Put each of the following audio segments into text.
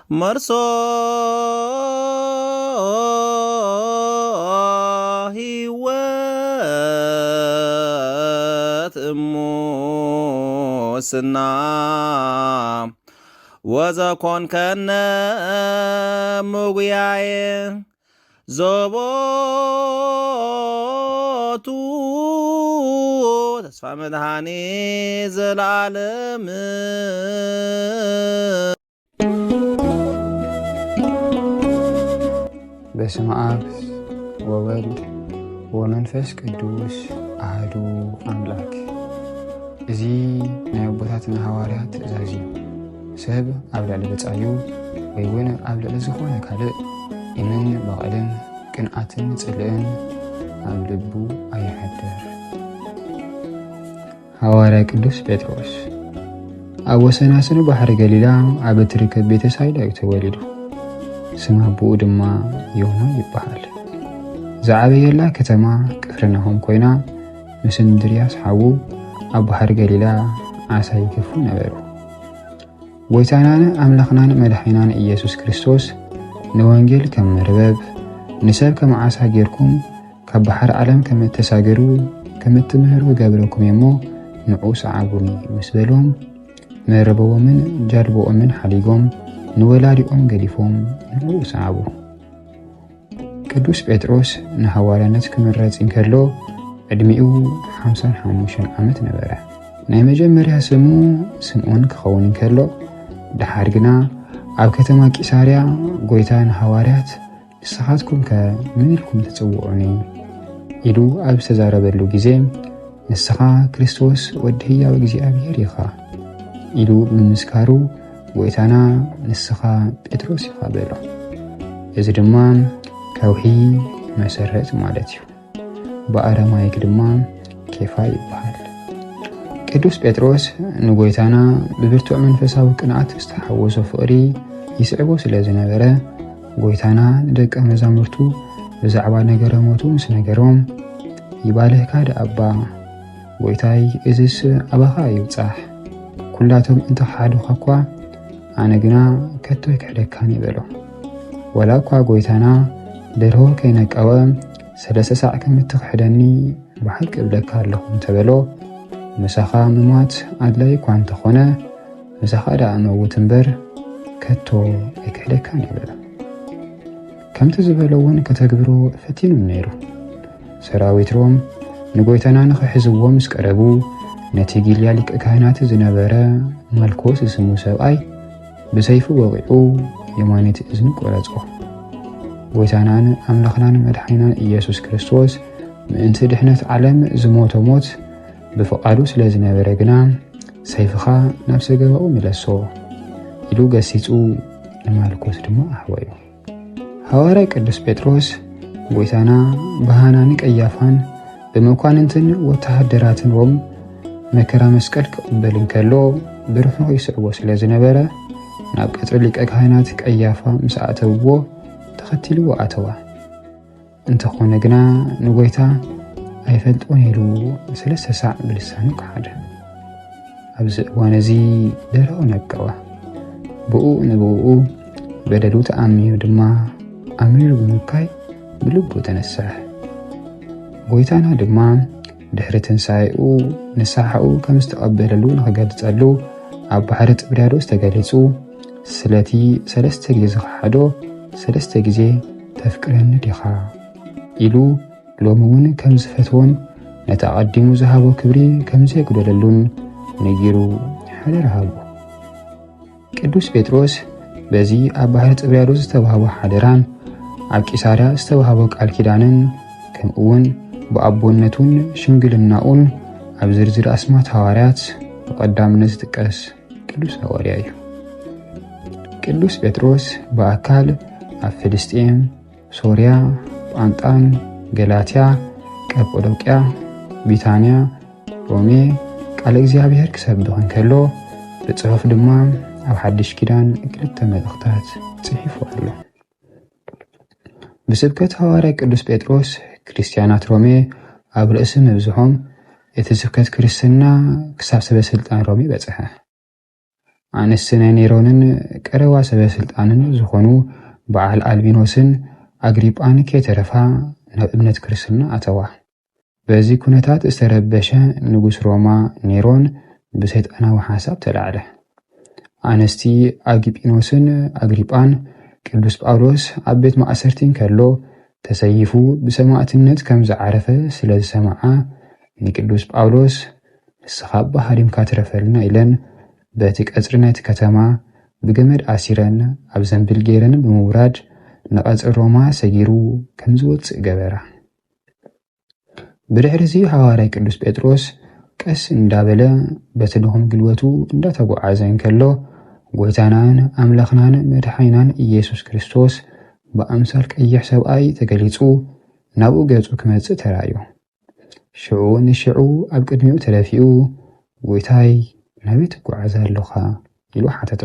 መርሶ ህይወት እሙስና ወዘኮንከነ ምጉያየ ዞቦቱ ተስፋ መድኃኒ ዘለዓለም። በስመ አብ ወወልድ ወመንፈስ ቅዱስ አሐዱ አምላክ። እዚ ናይ ኣቦታትና ሃዋርያት ትእዛዝ እዩ። ሰብ ኣብ ልዕሊ ብጻዩ ወይ እውን ኣብ ልዕሊ ዝኾነ ካልእ ኢምን በቐልን ቅንኣትን ጽልእን ኣብ ልቡ ኣየሕድር። ሃዋርያ ቅዱስ ጴጥሮስ ኣብ ወሰናስን ባሕሪ ገሊላ ኣብ እትርከብ ቤተ ሳይዳ እዩ ተወሊዱ። ስም ኣቦኡ ድማ ዮና ይበሃል። ዝዓበየላ ከተማ ቅፍርናሆም ኮይና፣ ምስ እንድርያስ ሓዉ ኣብ ባሕሪ ገሊላ ዓሳ ይገፉ ነበሩ። ጎይታናን ኣምላኽናን መድሓኒናን ኢየሱስ ክርስቶስ ንወንጌል ከም መርበብ፣ ንሰብ ከም ዓሳ ጌርኩም ካብ ባሕሪ ዓለም ከም እተሳገሩ ከም እትምህሩ እገብረኩም እየ እሞ፣ ንዑ ሰዓቡኒ ምስ በሎም፣ መርበቦምን ጃልባኦምን ሓዲጎም ንወላዲኦም ገዲፎም ንዑ ሰዓቡ። ቅዱስ ጴጥሮስ ንሃዋርያነት ክምረጽ እንከሎ ዕድሚኡ ሓምሳን ሓሙሽተን ዓመት ነበረ። ናይ መጀመርያ ስሙ ስምዖን ክኸውን እንከሎ፣ ደሓር ግና ኣብ ከተማ ቂሳርያ ጎይታ ንሃዋርያት፣ "ንስኻትኩምከ መን ኢልኩም ትጽውዑኒ?" ኢሉ ኣብ ዝተዛረበሉ ግዜ፣ "ንስኻ ክርስቶስ ወዲ ህያው እግዚኣብሔር ኢኻ" ኢሉ ብምምስካሩ፣ ጎይታና "ንስኻ ጴጥሮስ ኢኻ" በሎ። እዚ ድማ ከውሒ መሰረት ማለት እዩ። ብኣረማይክ ድማ ኬፋ ይበሃል። ቅዱስ ጴጥሮስ ንጎይታና ብብርቱዕ መንፈሳዊ ቅንኣት ዝተሓወሶ ፍቕሪ ይስዕቦ ስለ ዝነበረ፣ ጎይታና ንደቀ መዛሙርቱ ብዛዕባ ነገረ ሞቱ ምስ ነገሮም፣ "ይባልህካ ደኣ እባ፣ ጎይታይ፣ እዝስ ኣባኻ ይብጻሕ። ኩላቶም እንተኸሓዱኻ እኳ፣ ኣነ ግና ከቶ ኣይክሕደካን" ይበሎ። ወላ እኳ ጎይታና ደርሆ ከይነቀወ ሰለስተ ሳዕ ከም እትኽሕደኒ ብሓቂ እብለካ ኣለኹ እንተበሎ፣ "ምሳኻ ምሟት ኣድላይ እኳ እንተኾነ፣ ምሳኻ ደኣ እመውት እምበር፣ ከቶ ኣይክሕደካን" ይበሎ። ከምቲ ዝበሎ እውን ከተግብሮ ፈቲኑ ነይሩ። ሰራዊት ሮም ንጎይታና ንኽሕዝዎ ምስ ቀረቡ፣ ነቲ ጊልያ ሊቀ ካህናት ዝነበረ ማልኮስ ዝስሙ ሰብኣይ ብሰይፉ ወቒዑ የማነይቲ እዝኑ ቆረጾ። ጎይታናን ኣምላኽናን መድሓኒናን ኢየሱስ ክርስቶስ ምእንቲ ድሕነት ዓለም ዝሞቶ ሞት ብፍቓዱ ስለ ዝነበረ ግና፣ "ሰይፍኻ ናብ ሰገባኡ ምለሶ" ኢሉ ገሲጹ፣ ንማልኮስ ድማ ኣህወዮ። ሃዋርያ ቅዱስ ጴጥሮስ፣ ጎይታና ብሃናኒ ቀያፋን ብመኳንንትን ወተሃደራትን ሮም መከራ መስቀል ክቕበል እንከሎ፣ ብርሑቕ ይስዕቦ ስለ ዝነበረ፣ ናብ ቀጽሪ ሊቀ ካህናት ቀያፋ ምስ ኣእተውዎ፣ ተኸቲልዎ ኣተዋ። እንተኾነ ግና፣ ንጎይታ ኣይፈልጦን ኢሉ ሰለስተ ሳዕ ብልሳኑ ከሓደ። ኣብዚ እዋን እዚ ደረቕ ነቀወ። ብኡ ንብኡ በደሉ ተኣሚኑ ድማ ኣምሪሩ ብምብካይ ብልቡ ተነስሐ። ጎይታና ድማ ድሕሪ ትንሳኤኡ ንስሓኡ ከም ዝተቐበለሉ ንኽገልጸሉ ኣብ ባሕሪ ጥብርያዶስ ተገሊጹ፣ ስለቲ ሰለስተ ግዜ ዝኸሓዶ ሰለስተ ግዜ "ተፍቅረኒ ዲኻ?" ኢሉ ሎሚ እውን ከም ዝፈትዎን ነቲ ኣቐዲሙ ዝሃቦ ክብሪ ከም ዘየጉደለሉን ነጊሩ ሓደራ ሃቦ። ቅዱስ ጴጥሮስ በዚ ኣብ ባሕሪ ጥብርያዶስ ዝተዋህቦ ሓደራን ኣብ ቂሳርያ ዝተዋህቦ ቃል ኪዳንን፣ ከምኡ እውን ብኣቦነቱን ሽምግልናኡን ኣብ ዝርዝር ኣስማት ሃዋርያት ብቐዳምነት ዝጥቀስ ቅዱስ ሃዋርያ እዩ። ቅዱስ ጴጥሮስ ብኣካል ኣብ ፍልስጤም፣ ሶርያ፣ ጳንጣን፣ ገላትያ፣ ቀጳዶቅያ፣ ቢታንያ፣ ሮሜ ቃለ እግዚኣብሔር ክሰብኽ እንከሎ፣ ብጽሑፍ ድማ ኣብ ሓድሽ ኪዳን ክልተ መልእኽታት ጽሒፉ ኣሎ። ብስብከት ሃዋርያ ቅዱስ ጴጥሮስ ክርስትያናት ሮሜ ኣብ ርእሲ ምብዝሖም፣ እቲ ስብከት ክርስትና ክሳብ ሰበ ስልጣን ሮሜ በጽሐ። ኣንስቲ ናይ ኔሮንን ቀረባ ሰበ ስልጣንን ዝኾኑ በዓል ኣልቢኖስን ኣግሪጳን ከይተረፋ ናብ እምነት ክርስትና ኣተዋ። በዚ ኩነታት ዝተረበሸ ንጉስ ሮማ ኔሮን ብሰይጣናዊ ሓሳብ ተላዕለ። ኣንስቲ ኣግሪጳን ኣግሪጳን ቅዱስ ጳውሎስ ኣብ ቤት ማእሰርቲ እንከሎ ተሰይፉ ብሰማእትነት ከም ዝዓረፈ ስለ ዝሰምዓ ንቅዱስ ጳውሎስ ንስኻ እባ ሃዲምካ ትረፈልና ኢለን በቲ ቀጽሪ ናይቲ ከተማ ብገመድ ኣሲረን ኣብ ዘንቢል ገይረን ብምውራድ ንቐጽሪ ሮማ ሰጊሩ ከም ዝወጽእ ገበራ። ብድሕሪ እዚ ሃዋርያ ቅዱስ ጴጥሮስ ቀስ እንዳበለ በቲ ድኹም ግልበቱ እንዳተጓዓዘ እንከሎ ጎይታናን ኣምላኽናን መድሓኒናን ኢየሱስ ክርስቶስ ብኣምሳል ቀይሕ ሰብኣይ ተገሊጹ ናብኡ ገጹ ክመጽእ ተራእዮ። ሽዑ ንሽዑ ኣብ ቅድሚኡ ተደፊኡ፣ "ጎይታይ፣ ናበይ ትጓዓዝ ኣለኻ?" ኢሉ ሓተቶ።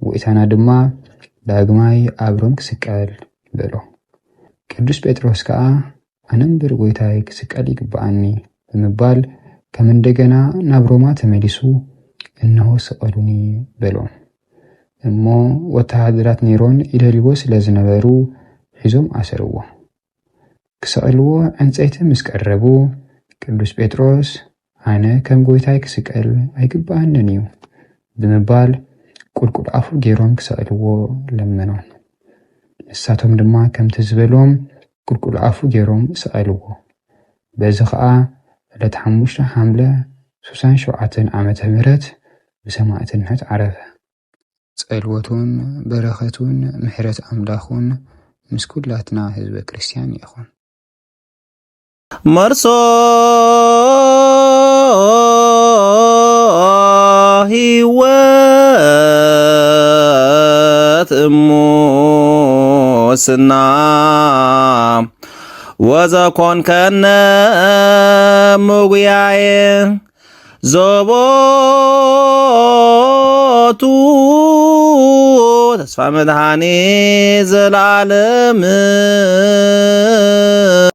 ጎይታና ድማ ዳግማይ ኣብ ሮም ክስቀል በሎ። ቅዱስ ጴጥሮስ ከኣ፣ "ኣነ እምበር ጎይታይ ክስቀል ይግብኣኒ" ብምባል ከም እንደገና ናብ ሮማ ተመሊሱ፣ "እንሆ ስቐሉኒ" በሎም። እሞ ወተሃደራት ኔሮን ይደልይዎ ስለ ዝነበሩ ሒዞም ኣሰርዎ። ክሰቕልዎ ዕንጸይቲ ምስ ቀረቡ፣ ቅዱስ ጴጥሮስ፣ "ኣነ ከም ጎይታይ ክስቀል ኣይግብኣንን እዩ" ብምባል ቁልቁል ኣፉ ገይሮም ክሰቕልዎ ለመኖም። ንሳቶም ድማ ከምቲ ዝበሎም ቁልቁል ኣፉ ገይሮም ሰቐልዎ። በዚ ኸኣ ዕለት ሓሙሽተ ሓምለ ሱሳን ሸውዓተን ዓመተ ምህረት ብሰማዕትነት ዓረፈ። ጸልወቱን በረኸቱን ምሕረት ኣምላኹን ምስ ኩላትና ህዝበ ክርስቲያን ይኹን። መርሶ ህይወት እሙስና ወዘኮንከነ ምጉያየ ዞቦቱ ተስፋ መድኃኒ ዘላለም